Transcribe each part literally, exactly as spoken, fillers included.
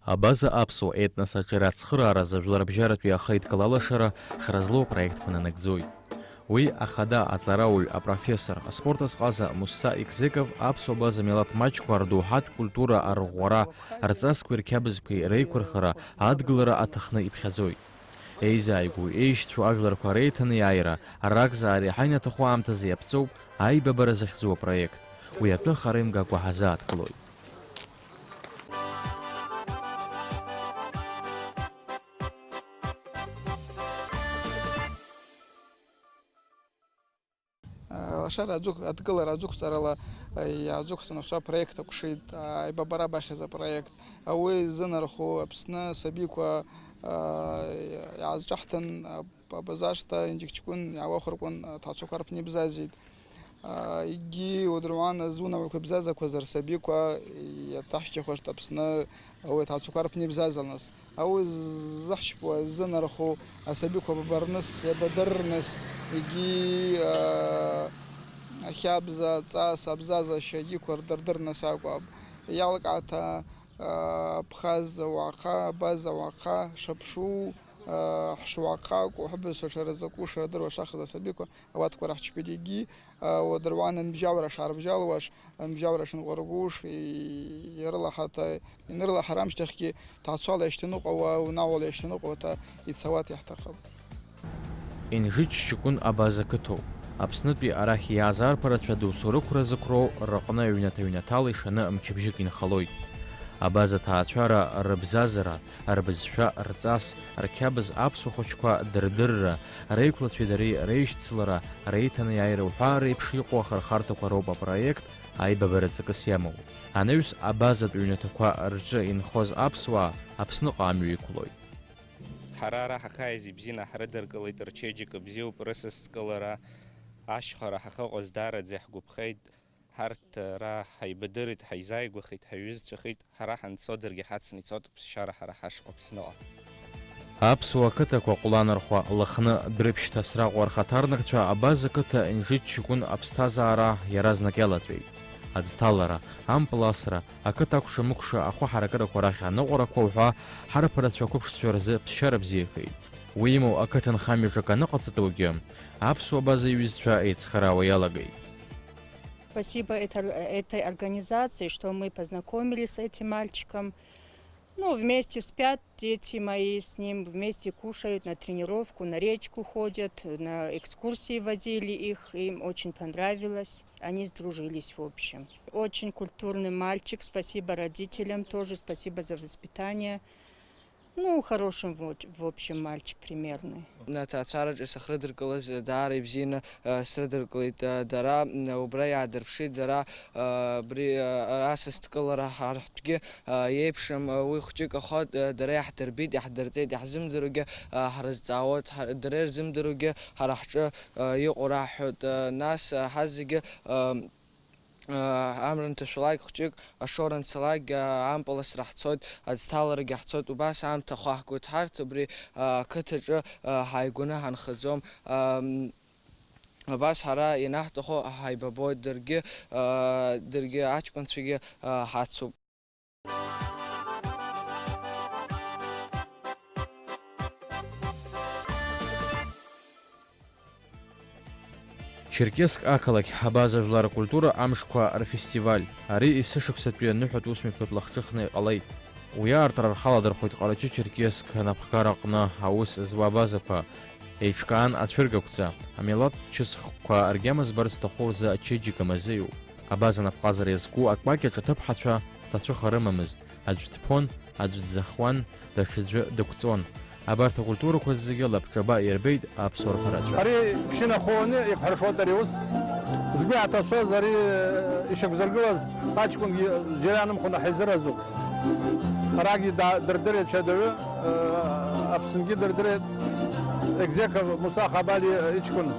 Абаза аԥсуа етнос аҿиара ацхырааразы жәларбжьаратәи ахеидкыла алашара хра злоу апроектқәа нанагӡоит. Уи ахада аҵарауаҩ, апрофессор, аспорт азҟаза Мусса Икзеков аԥсуа база милаҭ маҷқәа рдоуҳатә культура арӷәӷәара, рҵасқәеи рқьабзқәеи реиқәырхара, адгылара аҭахны иԥхьаӡоит. Еизааигәоу, еишьцәоу ажәларқәа реиҭанеиааира, ракзаара иаҳа инаҭаху аамҭазы иаԥҵоуп аибабара захьӡу апроект. Уи атәы хара имгакәа ҳазааҭгылоит. Лашара аӡәык-, адкылара аӡәықәҵарала, а, иаазықәҵаны аԥсуа проект акәшеит, а, аибабара бахьаз апроект. Уи ззынархо Аԥсны асабиқәа, а, иаазҿаҳҭын, а, Абазашҭа Инџьыкҷкәын иаауахәыркәын аҭаацәақәа рпны ибзазеит. Егьи уадруан зунагӏвақәа ибзазақәаз рсабиқәа иаҭаҳшьҭахәашт Аԥсны ауи аҭаацәақәа рпны ибзазалныс. Ауи ззаҳшьпуа ззынарху асабиқәа бабарныс, иабадыррныс, егьи, а, ахьабза, аҵас, абзазашьа егьиқәа рдырдырныс акәаб. Иалкааҭа, а, Абхаз ауаха, Абаз ауаха, Шаԥшу, а, Ҳшуаха, Кәыҳәбыз, Шашара закәу шрадыруа шахаз асабиқәа ауаткәа раҳчпедигьы, а, уадырван нбжьалра шарбжьалуаш, нбжьалра шынҟәаргуш, и-, ирылаҳаҭа, инрылаҳар амшьҭахьгьы ҭаацәала иашьҭаныҟәауа, унаҟәала иашьҭаныҟәауа ҭа ицауа иаҳҭахып. Инжыч ҷкәын Абаза қыҭоуп. Аԥснытәи арахь иааз арԥарацәа доусы рықәра зықәроу рыҟны ҩнаҭа-ҩнаҭала ишаны мчыбжьык инхалоит. Абаза ҭаацәара, рыбзазара, рбызшәа, рҵас, рқьабз аԥсуа хәыҷқәа дырдырра, реиқәлацәеи дареи реишьцылара, реиҭанеиааира уҳәа реиԥш иҟоу ахырхарҭақәа роуп апроект аибабара ҵакыс иамоу. Анаҩс абазатә ҩнаҭақәа рҿы инхоз аԥсуаа Аԥсныҟа амҩа иқәлоит. Ҳара ара ҳахааиз ибзианы ҳрыдыркылеит, рчеиџьыка бзиоуп, рысасдкылара, ашьхара ҳахьыҟаз даараӡа иаҳгәаԥхеит. Ҳарҭ ара ҳаибадырит, ҳаизааигәахеит, ҳаиҩызцәахеит, ҳара ҳанцо даргьы ҳацны ицот ԥсшьара ҳара ҳашҟа Аԥсныҟа. Аԥсуа қыҭақәа Ҟәланырхәа, Лыхны, Дәрыԥшь, Ҭасраҟәа рхаҭарнакцәа Абаза қыҭа Инжыч ҷкәын аԥсҭазаара иаразнак иалатәеит. Аӡҭалара, ампыл асра, ақыҭа акәша-мыкәша ахәы ҳаракырақәа рахь аныҟәарақәа уҳәа ҳарԥарацәа ақәыԥшцәа рзы ԥсшьара бзиахеит. Уи имоу ақыҭанхамҩаҿы акы аныҟаҵатәугьы, аԥсуа Абаза иҩызцәа еицхыраауа иалагеит. Спасибо этой, этой организации, что мы познакомились с этим мальчиком. Ну, вместе спят дети мои с ним, вместе кушают, на тренировку, на речку ходят, на экскурсии возили их, им очень понравилось. Они сдружились, в общем. Очень культурный мальчик, спасибо родителям, тоже спасибо за воспитание. Ну, хороший, в, в общем, мальчик примерный. Аҭаацәараҿы сахрыдыркылаз даара ибзианы, э, срыдыркылеит, э, дара, м, убра иаадырԥшит, дара, э, абри, э, асасдкылара ҳарҭгьы, э, иеиԥшым, э, уи хәҷык ахоит, э, дара иаҳдырбеит, иаҳдырҵеит, иаҳзымдыруагьы, э, ҳрызҵаауеит, ҳа-, дара ирзымдыруагьы ҳара ҳҿы, э, иҟоу раҳҳәоит, э, нас, э, ҳазегьы, э, Амра анҭашәалак хәҷык, ашоура анцалак, ампыл асра ҳцоит, аӡҭаларагьы ҳцоит, убас аамҭа ахаҳгоит ҳарҭ, абри ақыҭаҿы ҳааигәаны ҳанхаӡом. Абас ҳара ианаҳҭаху ҳаибабоит, даргьы, даргьы аҷкәынцәагьы ҳацуп. Черкесск ақалақь Абаза жәлар ркультура амшқәа рфестиваль. Ари есышықәсатәи аныҳәатә усмҩаԥгатә лахҿыхны иҟалеит. Уи аартра рхаладырхәит Ҟарачы-Черкесск анапхгара аҟны аус зуа абазақәа, еиҿкаан ацәыргақәҵа, амилаҭ чысхқәа ргьама збарц зҭаху рзы ачеиџьыка мазеиуп. Абаза напҟазара иазку акәакь аҿы аҭыԥҳацәа ҭацәыха рымамызт, аӡә дԥон, аӡә дзахуан, даҽаӡәы дықәҵон. Абарҭ акультурақәа зегьы лабҿаба ирбеит аԥсуа рԥарацәа. Ари ԥшьынахоуаны иҟҳаршоит ари ус. Згәы иаҭашәаз ари ишьақәзыргылаз аҷкәынгьы џьара ианымхо наҳаизыразуп. Арагьы да-, дырдырит шьадауы, э, Аԥсынгьы дырдырит Егзеков Муса Хабали иҷкәын.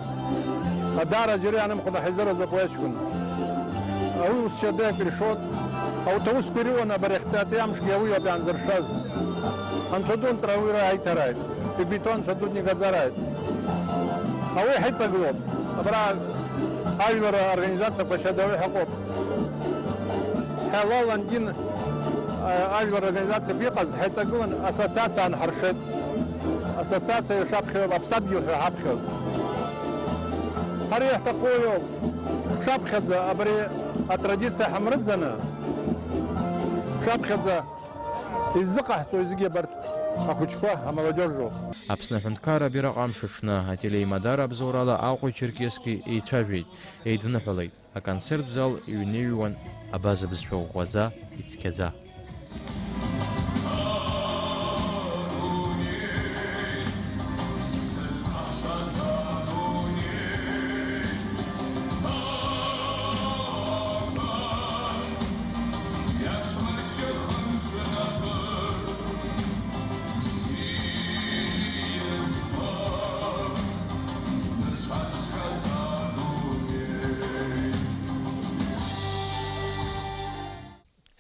Адара џьара ианымхо наҳаизыразуп уи аҷкәын. Ауи ус шьадеиак иршоит. Ауҭ аусқәа ируан абарахьтәи амшгьы ауи ауп иаанзыршаз. Анцәа ду нҵра ауира аиҭараит. Ибитон анцәа ду днигаӡараит. Ауи ҳаиҵагылоуп. Абра ажәлар организациақәа шьадауи ҳаҟоуп. Ҳәа лалан дин Ажәлар организациақәа иҟаз ҳаиҵагылан ассоциациа аанҳаршеит. Ассоциациа ишаԥхьоу, аԥсадгьыл ҳәа ҳаԥхьоит. Ҳара иаҳҭаху иоуп, сшаԥхьаӡа абри атрадициа ҳамрыӡаны, сшаԥхьаӡа иззыҟаҳҵои зегьы абарҭ ахәыҷқәа, амолодежь роуп. Аԥсны аҳәынҭқарра абираҟ амш аҽны ателеимадара абзоурала Аҟәеи Черкески еицәажәеит, еидныҳәалеит. Аконцерт зал иҩныҩуан абаза бызшәа ӷәӷәаӡа, ицқьаӡа.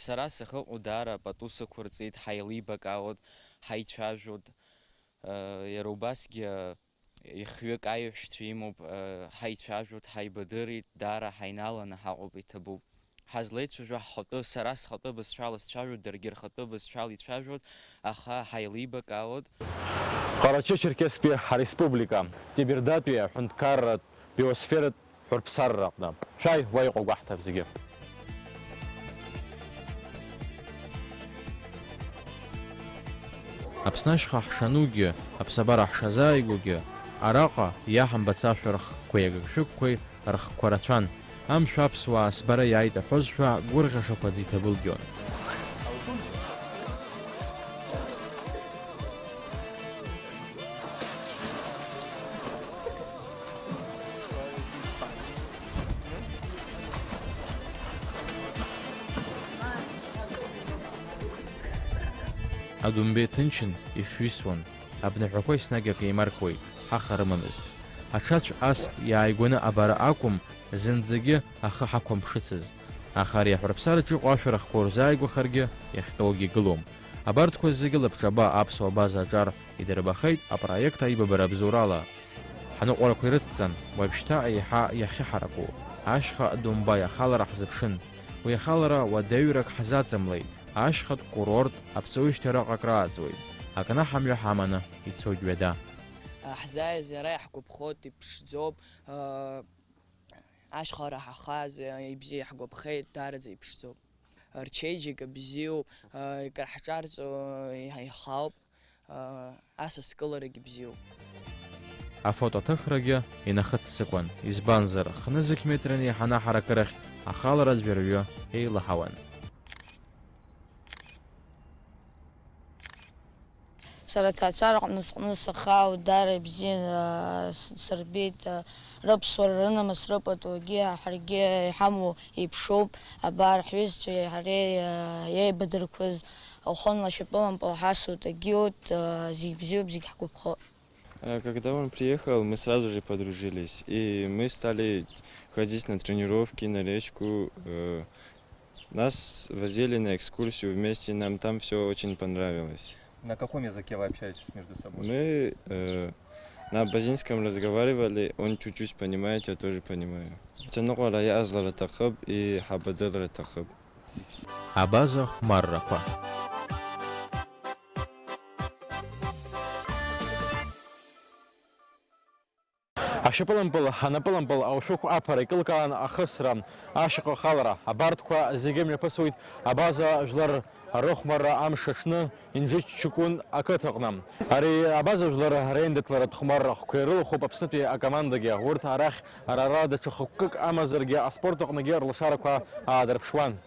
Сара сахьыҟоу даара пату сықәырҵеит, ҳаилибакаауеит, ҳаицәажәоит, э, иара убасгьы, э, ихҩык аиҳәшьцәа имоуп, э, ҳаицәажәоит, ҳаибадырит, даара ҳаинааланы ҳаҟоуп, иҭабуп. Ҳазлеицәажәо ҳхатәы, сара схатәы бызшәала сцәажәоит, даргьы рхатәы бызшәала ицәажәоит, аха ҳаилибакаауеит. Ҟарачы-Черкесктәи ҳареспублика, Ҭебердатәи аҳәынҭқарратә биосфератә ҳәырԥсарра аҟны. Шәааи, уа иҟоу гәаҳҭап зегьы. Аԥсны ашьха ҳшанугьы, аԥсабара ҳшазааигәоугьы, араҟа иаҳамбац ашәа рхкқәеи агыгшәыгқәеи рхқәа рацәан. Амшә аԥсуаа сбара иааит аҳәозшәа, гәырӷьашақә аӡы иҭабылгьон. Адомбеи ҭынчын, ишәҩысуан. Абнаҳәақәа еснагь акы еимаркуеит, ҳаха рымамызт. Аҽацә ас иааигәаны абара акәым, зынӡагьы ахы ҳақәымԥшыцызт. Аха ари аҳәарԥсараҿ иҟоу ашәарахқәа урзааигәахаргьы, иахьтәоугьы гылом. Абарҭқәа зегьы лабҿаба аԥсуа база аҿар идырбахеит апроект аибабара абзоурала. Ҳныҟәарақәа ирыцҵан, уажәшьҭа еиҳа иахьыҳараку, ашьха домбаи ахалара ҳзыԥшын. Уи ахалара уадаҩрак ҳзаҵамлеит, ашьхатә курорт аԥҵоижьҭеи араҟа акрааҵуеит, акнаҳамҩа ҳаманы ицоит ҩада. Ҳзааиз иара иаҳгәаԥхоит, иԥшӡоуп, ашьхара ҳахаз, ибзиа иаҳгәаԥхеит, даараӡа иԥшӡоуп. Рчеиџьыка бзиоуп, икарҳҿарҵо иаҳауп, асаскыларагь бзиоуп. Афотоҭыхрагьы инахыццакуан, избанзар, хнызқь метраны иҳанаҳар акырахь ахалара аӡәырҩы еилаҳауан. Сара аҭаацәараҟны сҟны сахьаау даара ибзиан, аа, с-, сырбеит, аа, рыԥсуара, рынамыс, рыпатугьы ҳаргьы иҳамоу еиԥшуп. Абар, ҳҩызцәеи ҳареи, аа, еибадырқәаз, ухон лашьапылампыл ҳасут, агьиут, аа, зегь бзиоуп, зегь ҳгәаԥхоит. Э, когда он приехал, мы сразу же подружились, и мы стали ходить на тренировки, на речку, э, Нас возили на экскурсию вместе, нам там всё очень понравилось. На каком языке вы общаетесь между собой? Мы, э, на абазинском разговаривали, он чуть-чуть понимает, я тоже понимаю. Ҳҭаныҟәара иаазлара аҭахуп, иҳабадырра аҭахуп. Абаза хәмаррақәа. Ашьапылампыл, анапылампыл, аушәықә аԥара икылкаан ахысра, ашьаҟа ахалара, абарҭқәа зегьы мҩаԥысуеит абаза жәлар рыхәмарра амш аҽны Инџьыч-Чыкәын ақыҭаҟны. Ари абаза жәлар реиндаҭларатә хәмарра ахқәа ирылахәуп Аԥснытәи акомандагьы. Урҭ арахь ара-ара даҽа хықәкык амазаргьы аспорт аҟныгьы рлашарақәа аадырԥшуан.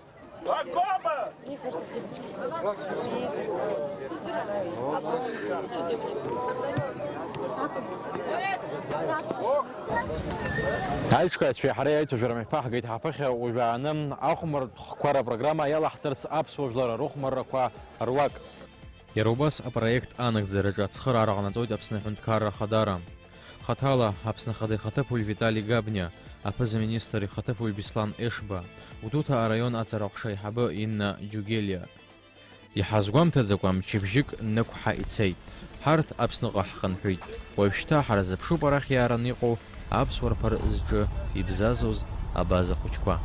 Аиҿкааҩцәеи ҳареи аицәажәара мҩаԥаҳгеит ҳаԥыхьа уажәааны ахәмарра хәқәа рпрограмма иалаҳҵарц аԥсуа жәлар рыхәмаррақәа руак. Иара убас апроект анагӡараҿы ацхыраара ҟанаҵоит Аԥсны Аҳәынҭқарра Ахадара. Хаҭала Аԥсны Ахада ихаҭыԥуаҩ Витали Габниа, аԥыза-министр ихаҭыԥуаҩ Беслан Ешба, Гәдоуҭа араион аҵараҟәша аиҳабы Инна Џьугелиа. Иҳазгәамҭаӡакәа мчыбжьык нықәҳа ицеит. Ҳарҭ Аԥсныҟа ҳхынҳәит. Уажәшьҭа ҳарзыԥшуп арахь иаараны иҟоу аԥсуа рԥар зҿы ибзазоз абаза хәыҷқәа.